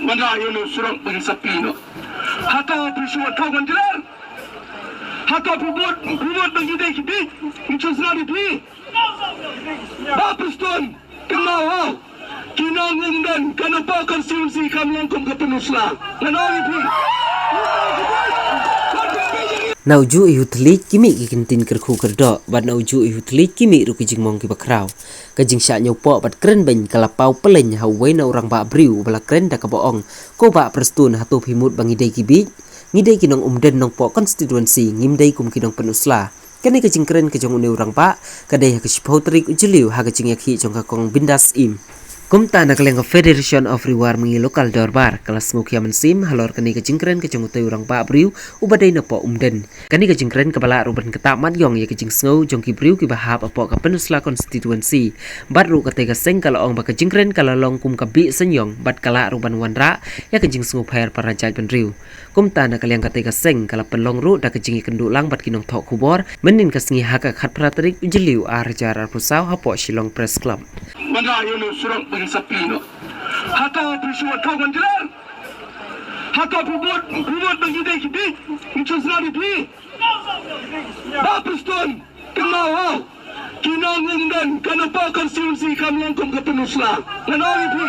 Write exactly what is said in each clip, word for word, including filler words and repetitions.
Ban rah ïa u surok ban sapi noh. Hato phi shu wat kham ban jler? Hato phi bud, phi bud ba ngi dei ki bieit? Ngi shu sngewbha ïa phi. Bah Prestone, kynmaw ho. Ki nongumdon ka Nongpoh constituency kam long kum ka pynusla. Ngan ong ïa phi. Na ujuh i Huthli ki mih ki kyntien kyrkhu kyrdoh bad na ujuh i Huthli ki mih ruh ki jingmong kiba khraw. Ka jingshah ñiewpoh bad kren beiñ ka la paw pyllein ha uwei na u rangbah briew uba la kren da kaba ong, ko Bah Prestone, hato phi mut ba ngi dei ki bieit? Ngi dei ki nongumdon Nongpoh constituency, ngim dei kum ki nongpynusla. Kane ka jingkren ka jong une u rangbah ka dei ha ka shiphew tarik u Jylliew ha ka jingïakhih jong ka Kong Bindas Syiem. Kumta na ka liang ka Federation of Ri War Mihngi Local Dorbar ka la sngewkhia mynsiem halor kane ka jingkren ka jong utei u rangbah briew uba dei na Poh Umden. Kane ka jingkren kaba lah ruh ban ktah mat ïong ïa ka jingsngew jong ki briew kiba hap hapoh ka Peninsula Constituency. Bad ruh katei ka seng ka la ong ba ka jingkren ka la long kum ka bih seng ïong bad ka lah ruh ban wanrah ïa ka jingsngewpher para jaitbynriew. Kumta na ka liang katei ka seng ka la pynlong ruh da ka jingïakynduh lang bad ki nongthoh khubor mynnin ka sngi ha ka khatphra tarik u Jylliew ar hajar arphew saw hapoh Shillong Press Club. Ban rah ïa u surok ban sapi noh. Hato phi shu wat kham ban jler? Hato phi bud, phi bud ba ngi dei ki bieit? Ngi shu sngewbha ïa phi. Bah Prestone, kynmaw ho. Ki nongumdon ka Nongpoh constituency kam long kum ka pynusla. Ngan ong ïa phi.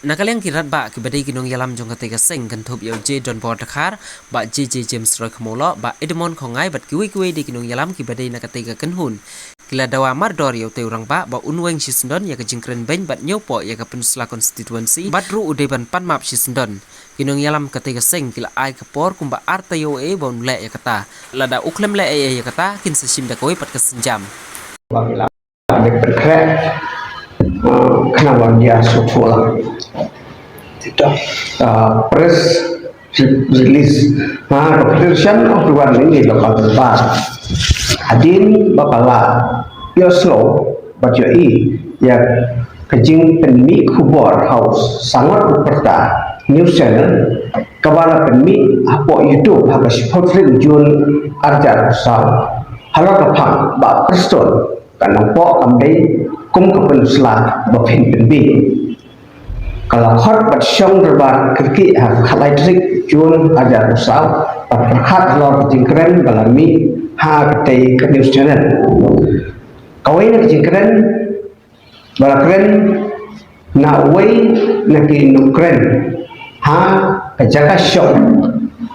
Na ka liang ki rangbah kiba dei ki nongïalam jong katei ka seng kynthup ïa u J Donbor Dkhar, Bah J J James Roy Khmawloh, Bah Edmond Khongngai bad kiwei kiwei de ki nongïalam kiba dei na katei ka kynhun. Ki la dawa mardor ïa utei u rangbah ba un weng shisyndon ïa ka jingkren beiñ bad ñiewpoh ïa ka Peninsula Constituency bad ruh u dei ban pan map shisyndon. Ki nongïalam katei ka seng ki la ai ka por kumba ar taïew eh ba un leh ïa kata. Lada u khlem leh eh ïa kata kin sa shim da kawei pat ka sienjam. Khnang ba ngi ïa sngewthuh lang. Press release. Ha ka Federation of Ri War Mihngi Local Dorbar, hadien ba ka la ïohsngew bad ïohi ïa ka jingpynmih khubor ha u Sangot u Pyrta News Channel kaba la pynmih hapoh YouTube ha ka shiphew tarik June ar hajar arphew saw. Halor ka phang Bah Prestone, ka Nongpoh kam dei kum ka peninsula ba phin pynbieit. Ka la khot bad shong dorbar kyrkieh ha ka khatlai tarik June ar hajar arphew saw bad pyrkhat halor ka jingkren ba la mih ha katei ka news channel. Kawei na ka jingkren ba la kren na uwei na ki nongkren ha ka jaka shong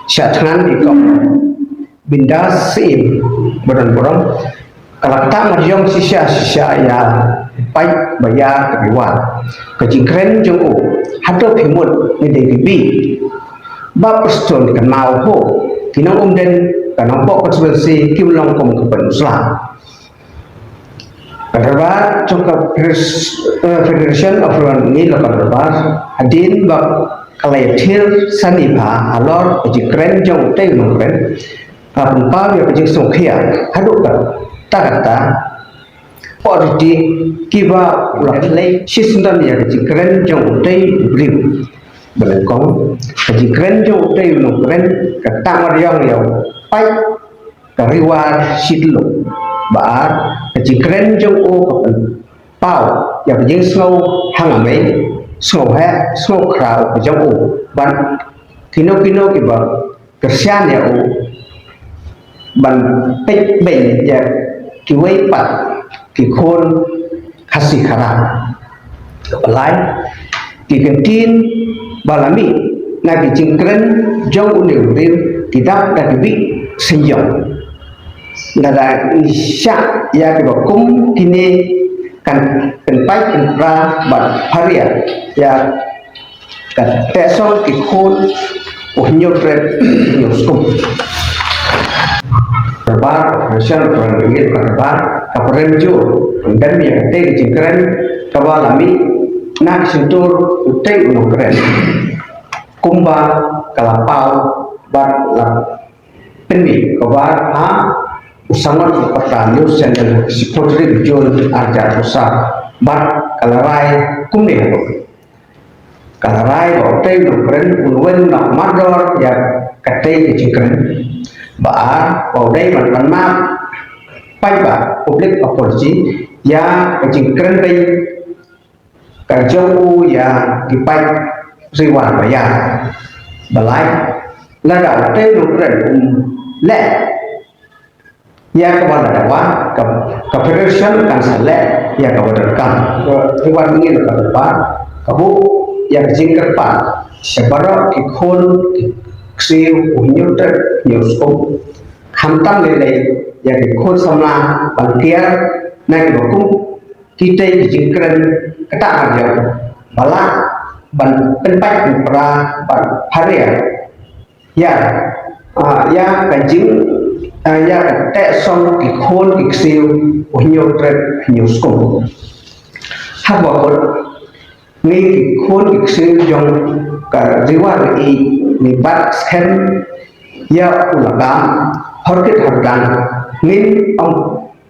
sha thngan i Kong Bindas Syiem ba don burom. Ka la ktah mariong shisha shisha ïa pait ba ïa ka Ri War. Ka jingkren jong u, hato phi mut ngi dei ki bieit? Bah Prestone, kynmaw ho, ki nongumden ka Nongpoh constituency kim long kum ka peninsula. Ka dorbar jong ka Federation of Ri War Mihngi Local Dorbar, hadien ba ka la ïathir sani bha halor ka jingkren jong utei u nongkren, ka pynpaw ïa ka jingsngewkhia haduh katta katta. Por riti kiba la khlei shisyndon ïa ka jingkren jong utei u briew. Ba nyngkong, ka jingkren jong utei u nongkren ka ktah mariong ïa u pait ka Ri War shityllup. Ba ar, ka jingkren jong u ka pynpaw ïa ka jingsngew hangamei, sngewheh, sngewkhraw ka jong u bad kino kino kiba kyrshan ïa u ban peit beiñ ïa kiwei pat ki khun Khasi Khara. Ba lai, ki kyntien ba la mih na ki jingkren jong une u briew ki dap da ki bih seng ïong. Lada ngi shah ïa kiba kum kine kan pynpait pynpra bad pharia ïa ka tehsong ki khun u Hynñiewtrep Hynñiewskum. Dorbar, Federation of Ri War Mihngi Local Dorbar ka pyrem jur pyndem ïa katei ka jingkren kaba la mih na ka shyntur utei u nongkren, kumba ka la paw bad la pynmih kaba ha u Sangot u Pyrta News Channel, shiphew tarik June ar hajar arphew saw, bad ka la rai kumne haduh. Ka la rai ba utei u nongkren un wan noh mardor ïa katei ka jingkren. Ba ar, ba u dei ban pan map paidbah, public apology, ïa ka jingkren beiñ ka jong u ïa ki paid Ri War ba ïa. Ba lai, lada u tei u kren um leh ïa kaba la dawa, ka, ka federation kan sa leh ïa kaba donkam. Ka Ri War ngin ka ba ka buh ïa ka jingkyrpad sha baroh ki khun ki ksiew u Hynñiewtrep Hynñiewskum. Khamtam lei lei ïa ki khun samla ban kiar na kiba kum kitei ki jingkren kata ka jong ba lah ban pynpait pynpra ban pharia ïa, ah, ïa ka jing, ah, ïa ka teh song ki khun ki ksiew u Hynñiewtrep Hynñiewskum. Haba kut ngi ki khun ki ksiew jong ka Ri War i ngi bat skhem ïa u la kam hor kit hor dan ngin ym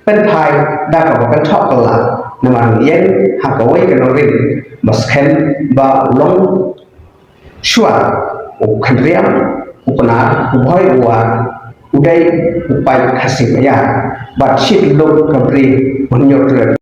pynphai da kaba kynthok kylla namar ngi ïeng ha kawei ka nongrim ba skhem ba u long shuwa u khynriam u Pnar u Bhoi u War u dei u paid Khasi ba ïa bad shit luk ka bri u Hynñiewtrep.